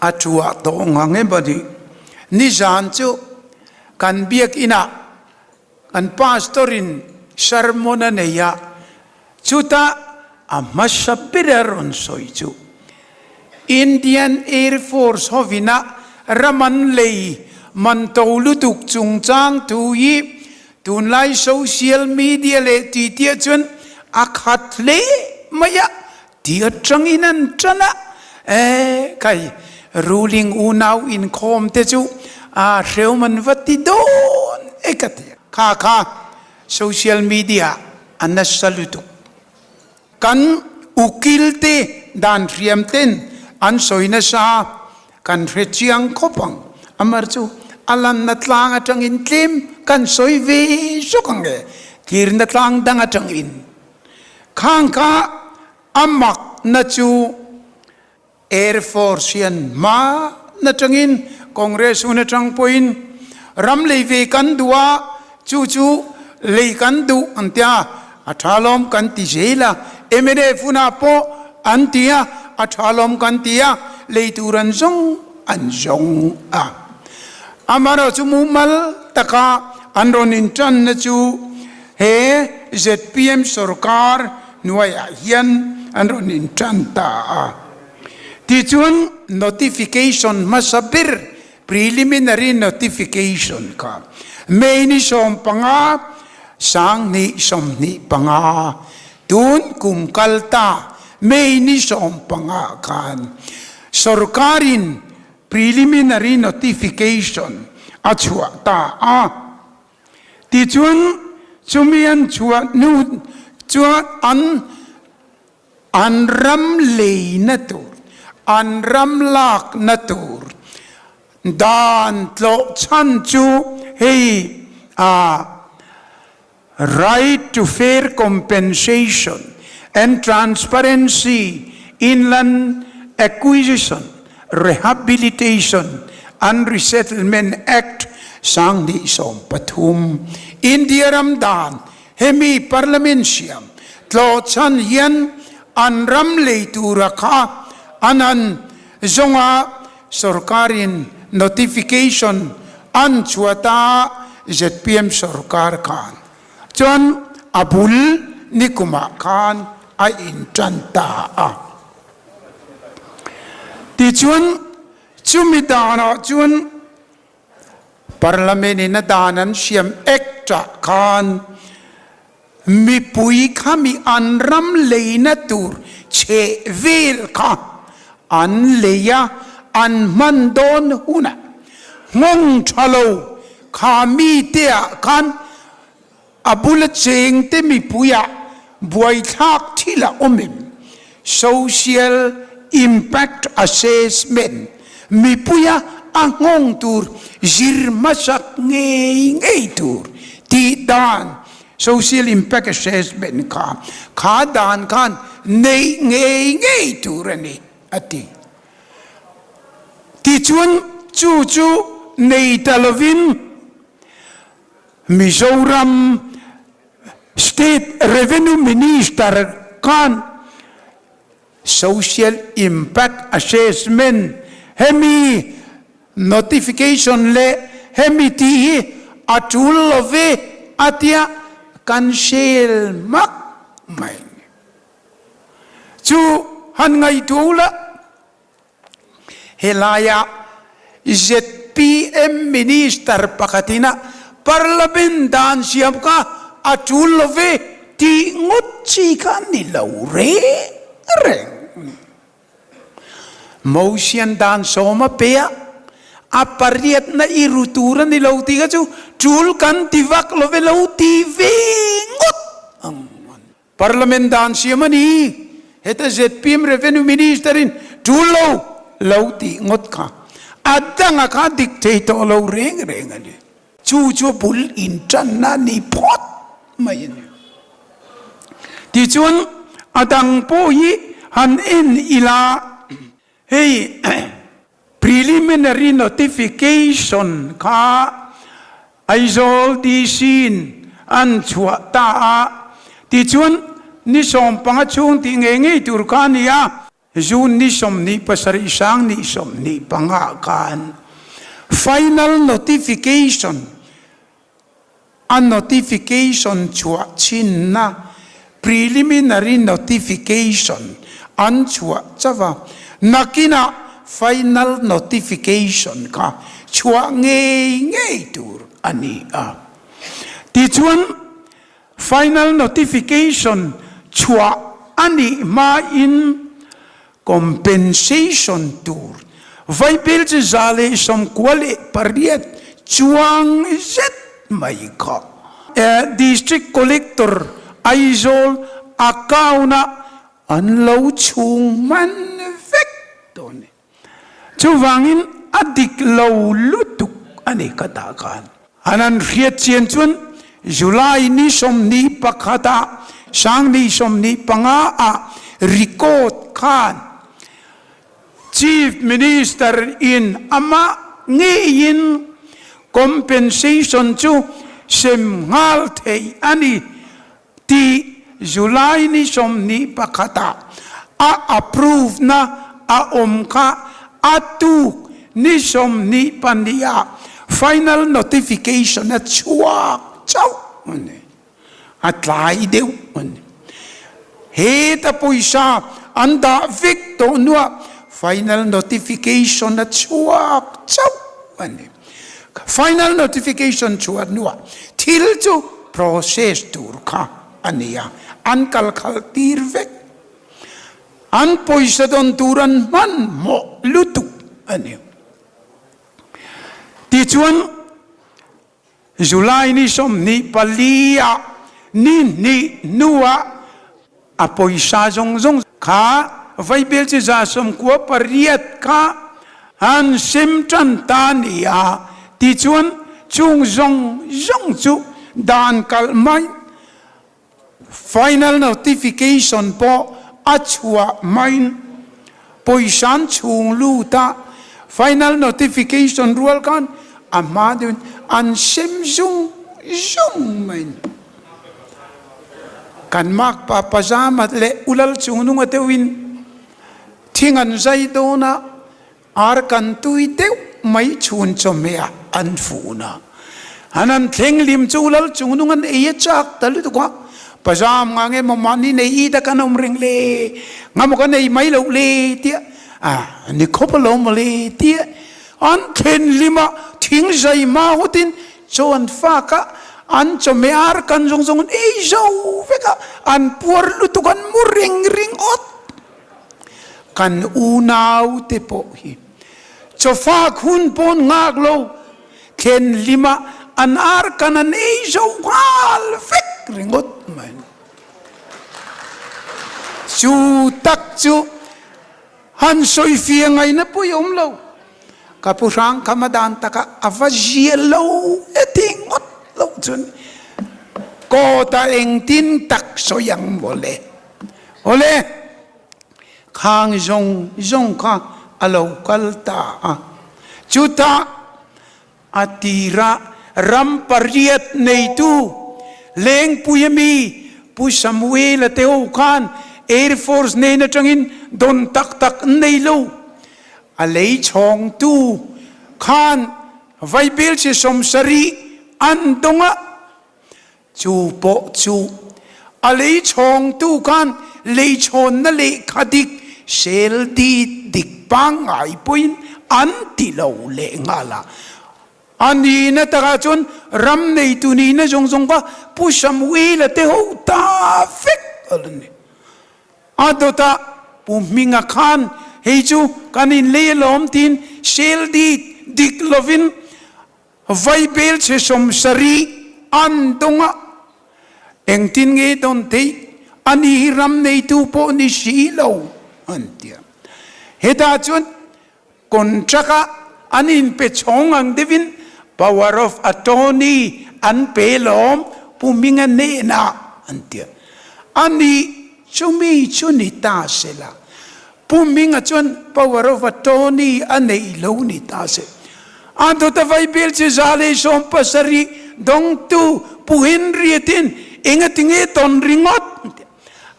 A thuah tawh ngang em a ni. Nizan chu kan biakinah kan pastor in sermon a nei a, chutah a hmasa ber a rawn sawi chu Indian Air Force hovina ram an lei man to lutuk chungchang thu hi tunlai social media leh titiah chuan a khat hle mai a. Ti atangin an tan a, e kai ruling unau inkhawm te chu a hreu man va ti dawn e ka ti a. Kha kha social media a nasa lutuk. Kan ukil te dan hriam ten an sawi nasa kan hre chiang khawp ang. Amar chu a lanna tlang atangin tlem kan sawi ve zawk ang e, tlirna tlang dang atangin. Khang kha a mak na chu Air Force hian hma na tangin Congress hun atang pawhin ram lei ve kan duh a, chu chu lei kan duh an tia, a tha lawm kan ti zel a, mnf hunah pawh an ti a, a tha lawm kan ti a, lei tur an zawng an zawng a. Amaherawhchu mumal taka an rawn intanna chu He zpm sorkar hnuaiah hian an rawn intan ta a. Tichuan notification hmasa ber, preliminary notification, kha May ni 15, 2025, tun kum kal ta May ni 15 khan sorkarin preliminary notification a chhuah ta a. Tichuan, chumi an chhuah hnu chuan an an ram leina tur, an ram lakna tur dan tlawh chhan chu hei a Right to Fair Compensation and Transparency in Land Acquisition, Rehabilitation and Resettlement Act 2013, India ram dan hemi Parliament siam tlawhchhan hian an ram lei tura kha an han zawnga sorkarin notification an chhuata zpm sorkar khan chuan a bul nikumah khan a intan ta a. Tichuan, chumi danah chuan Parliament in a dan an siam Act-ah khan mipui kha mi an ram leina tur chheh vel kha an lei a, an hman dawn hunah nghawng tha lo kha mite-ah khan A bula chengte mipuiah buaithlak thil a awm em? Social Impact Assessment, Mipuia a nghawng tur zir hmasak ngei ngei tur tih dan Social Impact Assessment kha kha dan khan neih ngei ngei tur a ni, a ti. Tichuan chu chu nei ta lovin Mizoram State Revenue Minister khan Social Impact Assessment hemi notification leh hemi tih hi a tul lo ve a tia kan sel hmak mai. Chu han ngaihtuah ula. Helaia zpm Minister pakhatin a Parliament dan siam kha a tul lo ve tih ngawt chi kha a ni lo reng reng. Motion dan sawm a pe a, a pariatna i ru tur a ni lo tih kha chu tul kan ti vak lo ve lo ti ve ngawt ang. Parliament dan siam a ni. Heta zpm Revenue Minister in tul lo lo tih ngawt kha a danga kha dik thei tawh lo reng reng a ni. Chu chu bul intanna a ni phawt mai a ni. Tichuan a dang pawh hi han en ila hei Preliminary notification kha Aizawl DC-in an chhuah ta a, tichuan ni 15 chhung tih ngei ngei tur kha a ni a. June ni 27 sang ni 25 khan final notification a notification chhuah chinna preliminary notification an chhuah chauh a, nakinah final notification kha chhuah ngei ngei tur a ni a. Tichuan final notification chhuah a nih hmain Compensation tur vaibel chi 198 chuang zet mai kha District Collector Aizawl account-ah an lo chhung hman vek tawh a ni. Chuvangin a dik lo lutuk a ni ka tah khan. An an hriat chian chuan July ni 21 ah sang ni 25 ah record khan Chief Minister in amah ngeiin compensation chu sem nghal theih a ni tih July ni 21 ah a approve na a awm kha a tuk ni 22 ah final notification a chhuak chauh a ni. A tlai deuh a ni. Heta pawisa an dah vek tawh hnuah final notification a chhuak chauh a ni. Final notification chhuah hnuah thil chu process tur kha a ni a, an kal khalh tir vek. An pawisa dawn tur an hmanhmawh lutuk a ni. Tichuan July ni 24 ah ni hnih hnuah a pawisa zawng zawng kha vaibel chi 98 kha an sem tan ta a ni a, tichuan chung zawng zawng chu dan kalh mai Final notification pawh a chhuah hmain pawisan chhung lut a, final notification rual khan a hma deuhin an sem zung zung mai. Kan makpa pajama leh ulal chungnunga deuhin thing an zai dawn a, Ar kan tui deuh mai chhun chawhmeh ah an fun a, an han thleng lim chu lal chungnung an ei a chak ta lutuk a, pazam nga nge maw mahni nei it a kan awm reng le, nga maw kan ei mai loh le tia a ni khawp alawm maw le tia an thlen lim a thing zai hma hutin chaw an fak a, an chawhmeh ar kan zawng zawng an ei zo vek a, an puar lutuk an mu ring ringawt. Kan unaute pawh hi chawfak hun pawn nghak lo thlen hlima an ar kan an ei zo nghal vek ringawt mai. Chu tak chu han sawi fia ngaihna pawh i awm lo. Ka pu hrang kha ma dan taka a va zia lo e ti ngawt loh chuan kawta engtin tak sawi ang mawle. Awle, khang zawng zawng kha a lo kal ta a. Chutah a tirah ram pariat neitu Lengpuia mi Pu Samuela te ho khan Air Force nen atangin dawn tak tak an nei lo. A lei chhawngtu khan vaibel chi 70 an dawng a. Chu pawh chu a lei chhawngtu khan leichhawnna lehkha dik sel dit dik pangngai pawhin an ti lo leh nghal a. A nihna takah chuan ram neitu nihna zawng zawng kha Pu Samuela te ho ta vek a la ni. A dawtah Pu Hminga khan hei chu kan inlei alawm tiin sel dit dik lovin Vaibel chhe 70 an dawng a, engtin nge dawn theih? Ani hi ram neitu pawh ni si lo, an ti a. Hetah chuan contract ah an inpe chhawng ang deuhin power of attorney an pe lawm Pu Hminga hnenah, an ti a. Ani chumi chu ni ta sela, Pu Hminga chuan power of attorney a neih lo ni ta se. A dawta vaibel chi 170 dawngtu Pu Henry-a ten engatinge tawn ringawt?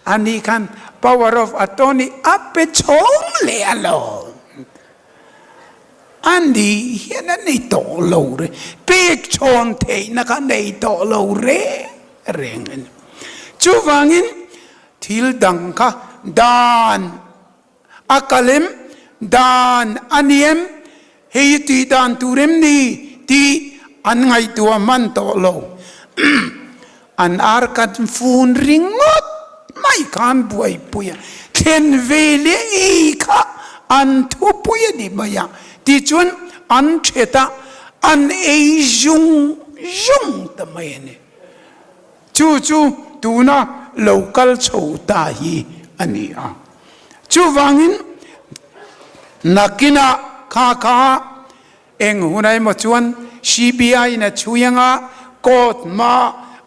Ani khan. Power of attorney a pe chhawng leh a lo. A nih hian a nei tawh lo re, pek chhawn theihna kha nei tawh lo reng reng a ni. Chuvangin thil dang kha dan a kal em, dan a ni em, hei hi tih dan tur em ni tih an ngaihtuah hman tawh lo. An ar kan fun ringawt mai khan buaipui a, thlen ve leh ei kha an thupui a ni mai a, tichuan an thet a, an ei zung zung ta mai a ni. Chu chu tuna lo kal chho ta hi a ni a. Chuvangin nakinah kha kha Eng hun emaw chuan CBI in a chhui anga court hma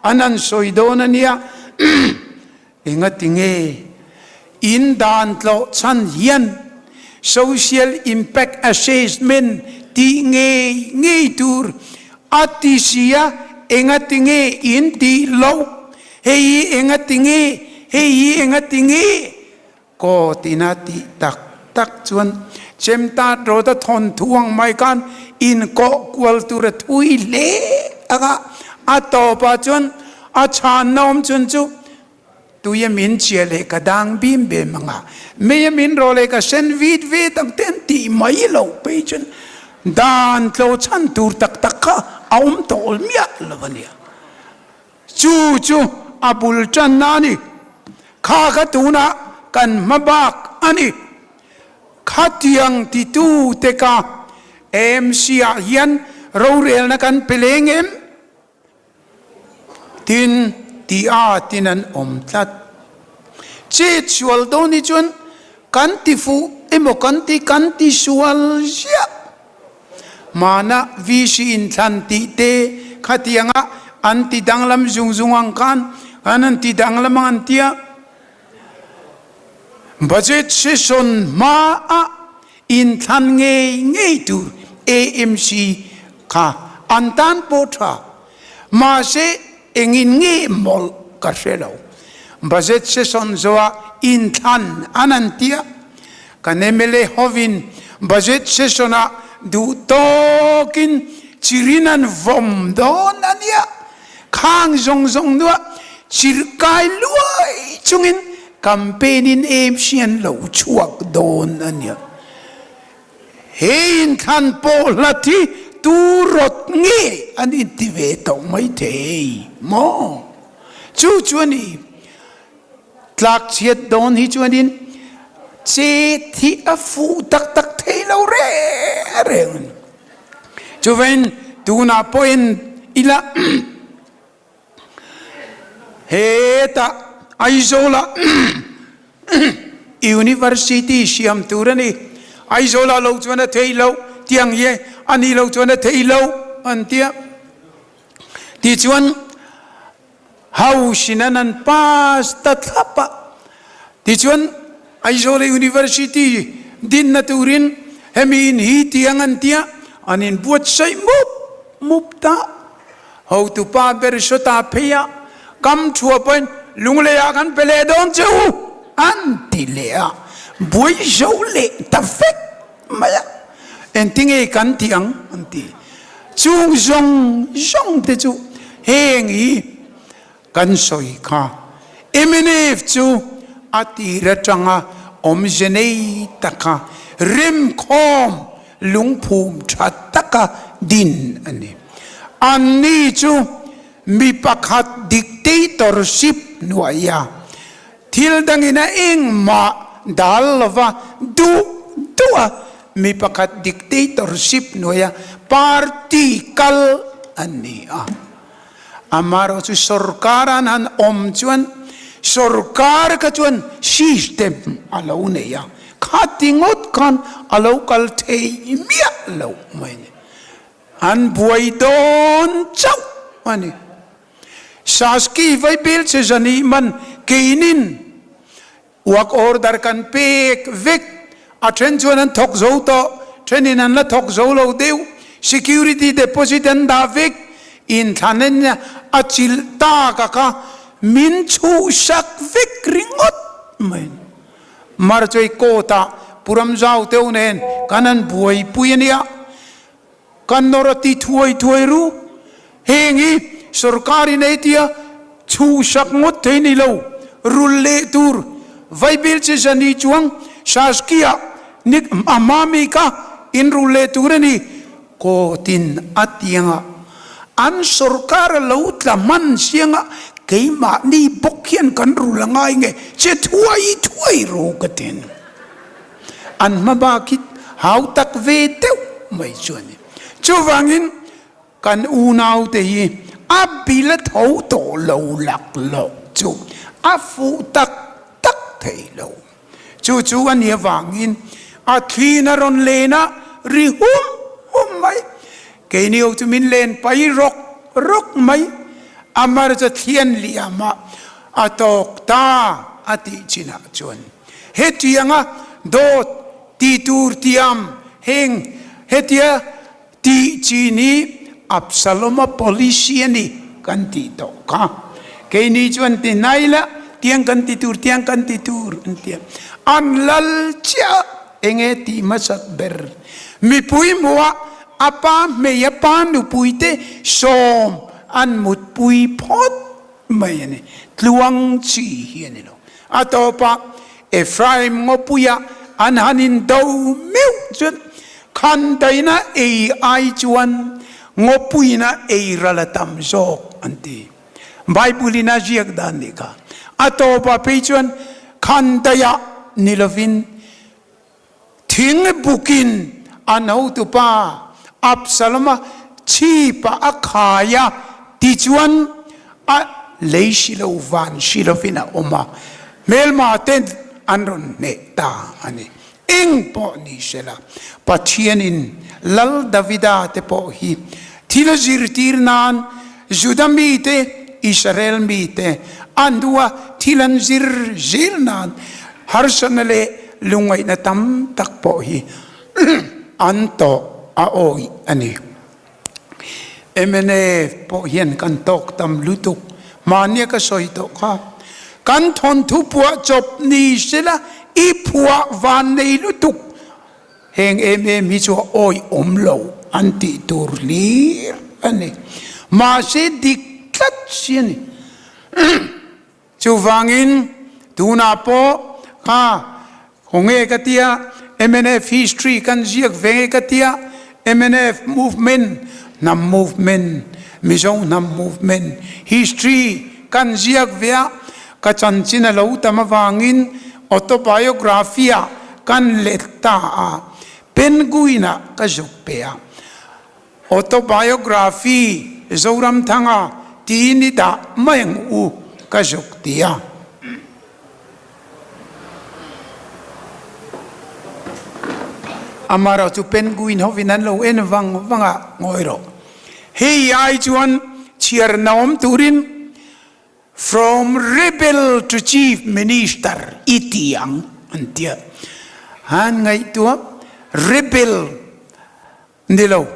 an han sawi dawn a nia. Engati nge in dan tlawh chhan hian social impact assessment tih ngei ngei tur a ti si a, engati nge in tih loh? Hei hi engati nge? Hei hi engati nge? Court ina tih tak tak chuan Chemtat Road a thawn thu ang mai khan inkawh kual tur a thui hle ang a, a tawpah chuan a chhanna awm chhun chu tui a min chhia leh ka dang bim bem ang a, mei a min rawh leh ka sen vit vit ang te an tih mai loh phei chuan dan tlo chhan tur tak tak kha a awm tawh miah lo a nia. Chu chu a bul tanna a ni. Kha kha tunah kan hma bak a ni. Khatiang titute ka AMC ah hian rorelna kan pe leng em? Tin, ti a tin an awm tlat. Chet sual dawn hi chuan kan ti fuh emaw kan ti kan ti sual ziah. Hmana VC inthlan tih te khatianga an ti danglam zung zung ang khan an an ti danglam ang an tia. Budget session hmaa inthlan ngei ngei tur AMC kha an tan pawh tha. Mahse engin nge mawlh ka hre lo. Budget session zawha inthlan an an tia, kan mla hovin budget session ah duh tawkin chirin an vawm dawn a nia. Khang zawng zawng nuah chirhkai luai chungin campaign in AMC an lo chhuak dawn a nia. He inthlan pawh hlat hi tu rawt nge an inti ve tawh mai thei maw? Chu chuan i tlak chhiat dawn hi chuanin chet hi a fuh tak tak thei lo reng reng a ni. Chuvain tunah pawhin ila Hetah Aizawlah University siam tur a ni. Aizawlah lo chuan a theih loh, tiang hi a nih loh chuan a theih loh an ti a. Tichuan House in an an pass ta thlap a. Tichuan Aizawl University dinna turin hemi in hi tiang an ti a, an inbuatsaih mup mup ta. Hotupa ber sawta phei a, kam thua pawhin Lunglei ah kan pe leh dawn che u an ti leh a, buai zo leh ta vek mai a, engtinge kan ti ang an ti. Chung zawng zawng te chu heng hi kan sawi kha. Mnf chu a tir atanga awmze nei taka remkhawm lungphum tha taka din a ni. Anni chu mi pakhat dictatorship hnuaia thil dangin a engmah dal lova duh duh a mi pakhat dictatorship hnuaia party kal an ni a. Amaherawh chu sorkar an han awm chuan sorkar kha chuan system a lo nei a, khati ngawt khan a lo kal thei miah lo mai a ni. An buai dawn chauh a ni. Saski vaibel che zani man keinin Work order kan pek vek, a then chuan an thawk zo tawh, thenin an la thawk zo lo deuh, security deposit an dah vek, inthlanen a chilh tak a kha min chhuhsak vek ringawt mai a ni. Marchei court ah Pu Ramzau teuh nen kan han buaipui a nia. Kan nawr a ti thuai thuai ru. Heng hi sorkar in ei tia chhuhsak ngawt thei ni lo. Rul leh tur Vaibil chi zani chuang Saskia ni a hma mi kha in rul leh tur a ni. Kawtin a tianga an sorkar a lo tla hman sianga keimahni bawk hian kan rul a ngai nge che thuai thuai ru ka ti a ni. An hma bak hi hau tak ve deuh mai chu a ni. Chuvangin kan unaute hi a bil a tho tawh lo laklawk chu a fuh tak tak thei lo. Chu chu a nih avangin a thliin a rawn len a, ri hum hum mai. Keini ho chu min len pai rawk rawk mai. A mar chu thlian liam a, a tawk ta a tih chinah chuan hetianga dawt ti tur tiam heng hetia Tih chin hi Absalom-a policy a ni kan tih tawh kha. Keini chuan ti hnai la, tiang kan ti tur, tiang kan ti tur an ti a. An lal chiah enge tih hmasak ber. Mipui hmuhah a pa hmei a pa nupuite sawm an mutpui phawt mai a ni. Tluang chi hi a ni lo. A tawpah Ephraim ngawpuia an han indo meuh chuan khandaina ei ai chuan ngawpuina ei ral a tam zawk an ti. Bible-in a ziak dan nih kha. A tawpah phei chuan khandaiah ni lovin Thing bukin an hotupa Absalom-a chhipah a khai a, tichuan a lei si lo van si lovin a awm a, hmelma ten an rawn hneh ta a ni. Eng pawh ni sela, Pathianin Lal Davida te pawh hi thil a zirtir nan Juda mite, Israel mite an duh a, thil an zir zel nan harsatna leh lungngaihna tam tak pawh hi an tawh a awih a ni. Mnf pawh hian kan tawk tam lutuk, mahnia ka sawi tawh kha. Kan thawnthu phuah chawp ni sela i phuah van nei lutuk. Heng em em hi chu a awihawm lo an tih tur hlir a ni. Mahse dik tlat si a ni. Chuvangin tunah pawh kha khawnge ka tia mnf history kan ziak ve nge ka tia mnf movement hnam movement Mizo hnam movement history kan ziak ve a ka chanchin a lo tam avangin Autobiography ah kan let ta a, Penguin ah ka zuk pe a. Autobiography Zoramthanga tiin i dah mai ang u ka zuk ti a. Amaherawh chu Penguin hovin an lo en vang vang a, ngawi rawh. Hei ai chuan chhiar naawm turin From rebel to chief minister i ti ang an tia. Han ngaihtuah rebel ni lo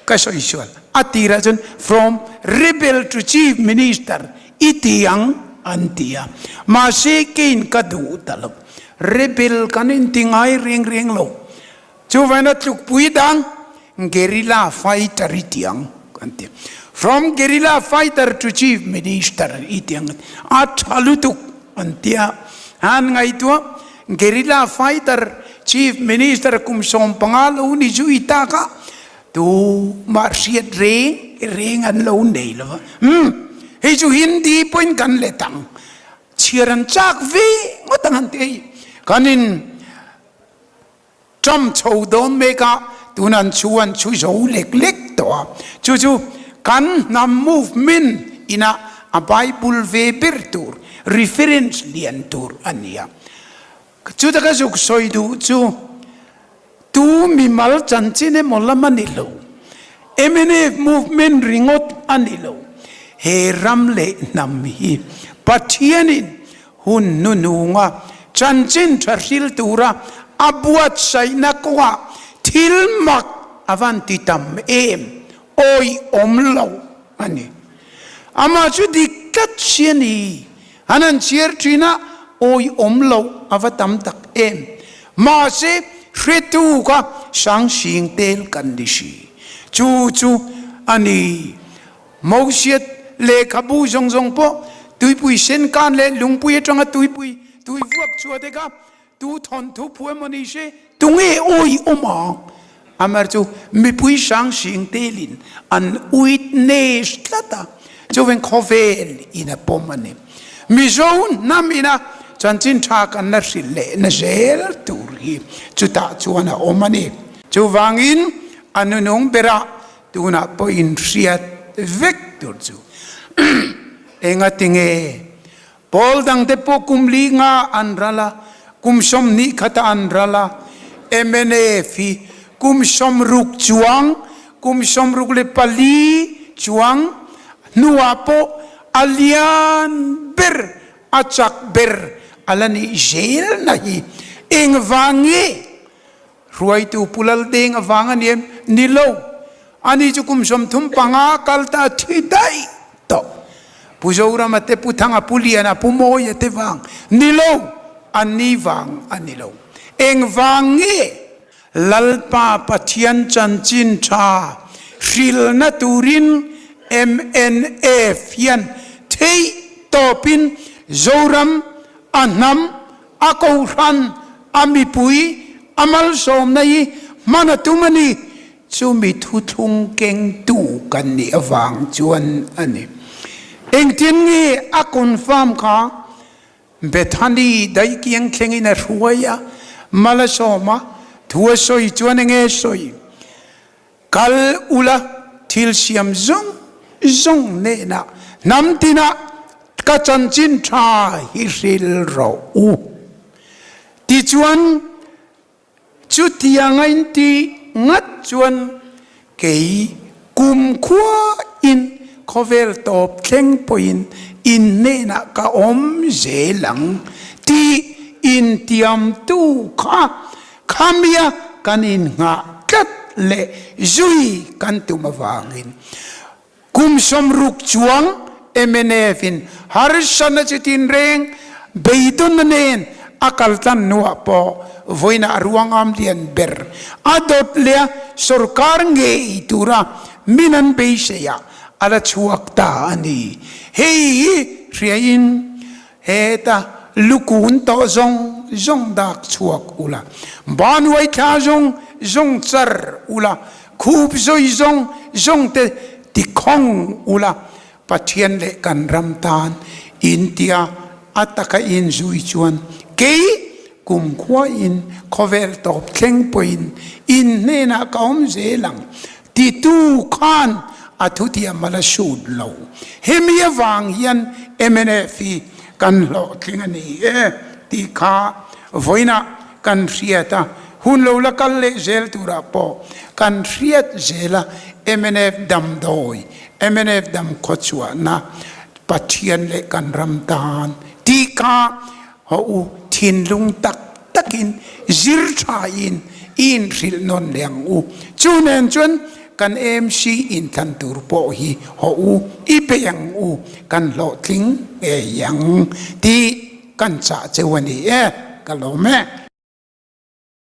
ka sawi sual a tirah chuan from rebel to chief minister i ti ang an ti a. Mahse keiin ka duh ta lo. Rebel kan inti ngai reng reng lo. Chuvaina tlukpui dang guerrilla fighter i ti ang kan ti. From guerrilla fighter to chief minister i ti ang a tha lutuk an ti a. Han ngaihtuah guerrilla fighter chief minister kum 15 lo ni chu i tak a tu mah hriat reng reng an lo nei lo va. Umm hei chu Hindi pawhin kan let ang chhiar an chak ve ngawt ang an ti hei. Kan in Ṭam chho dawn mek a, tun an chhu an chhu zo lek lek tawh a. Chu chu kan hnam movement ina a Bible ve ber tur, reference lian tur a ni a. Chuta ka zuk sawi duh chu tu mimal chanchin emaw lam a ni lo, mnf movement ringawt a ni lo. He ram leh hnam hi Pathianin Hun hnununga chanchin tha hril tura a buatsaihna kawngah thil mak a van ti tam em? Awih awm lo a ni. Amah chu dik tlat si a ni. An han chhiar thin a, Awihawm loh a va tam tak em. Mahse, hretu kha sangsing tel kan ni si. Chu chu a ni. Mosiat lehkhabu zawng zawng pawh tuipui sen kan leh lungpui atanga tuipui tui vuak chhuah te kha tu thawnthu phu emaw ni se, tunge awihawm ang? Amar chu mipui sangsing telin an witness tlat a, chuveng khawvel in a pawm a ni. Mizo hnam ina chanchin tha kan la hrilh leh na zel tur hi chutah chuan a awm a ni. Chuvangin a nunung berah tunah pawh in hriat vek tur chu engati nge Pawl dangte pawh kum li nga an ral a, kum 20 khatah an ral a, mnf hi kum 60 chuang, kum 64 chuang hnuah pawh a lian ber, a chak ber a la nih zelna hi engvang nge? Hruaitu Pu Laldeng avang a ni em? Ni lo. Ani chu kum 35 kal ta a thi daih tawh. Pu Zorama te, Pu Thanga, Pu Liana, Pu Mawia te vang ni lo. Anni vang a ni lo. Eng vang nge? Lalpa Pathian chanchin tha hrilna turin mnf hian theih tawpin Zoram a hnam A kohhran, a mipui, a malsawmna hi hman a tum a ni. Chumi thuthlung kengtu kan nih avang chuan a ni. Engtin nge a confirm kha? Bethany daihkiang thlengin a hruai a, mal a sawm a, thu a sawi chuan enge a sawi? Kal ula thil siam zawng zawng hnenah hnam tinah ka chanchin tha hi hril rawh u. Tichuan, chutianga inti ngat chuan kei kumkhua in khawvel tawp thleng pawhin in hnenah ka awm zel ang tih intiamtu kha Khamia kan innghah tlat leh zui kan tum avangin kum 60 chuang mnf in harsatna chi tinreng beidawnna nen a kaltlan hnuah pawh vawiinah a ruangam lian ber a dawt leh a sorkar ngei tura min an beisei ah a la chhuak ta a ni. Hei hi hriain Heta lukun tawh zawng zawng dak chhuak ula, banuai thla zawng zawng char ula, khup zawi zawng zawng te tikhawng ula, Pathian leh kan ram tan in tia a taka in zui chuan kei kumkhua in khawvel tawp thleng pawhin in hnenah ka awm zel ang Titu khan a thutiam a la sut lo. Hemi avang hian mnf hi kan hlawhtling a ni e tih kha vawiinah kan hriat a, hun lo la kal leh zel turah pawh kan hriat zel a, mnf damdawi, mnf damkhawchhuahna, Pathian leh kan ram tan tih kha Haw u, thinlung tak takin zir thain i inhrilh nawn leh ang u. Chu nen chuan kan AMC inthlan tur pawh hi haw u, i bei ang u, kan hlawhtling ngei ang tih kan chah cheu a ni e, ka lawm e.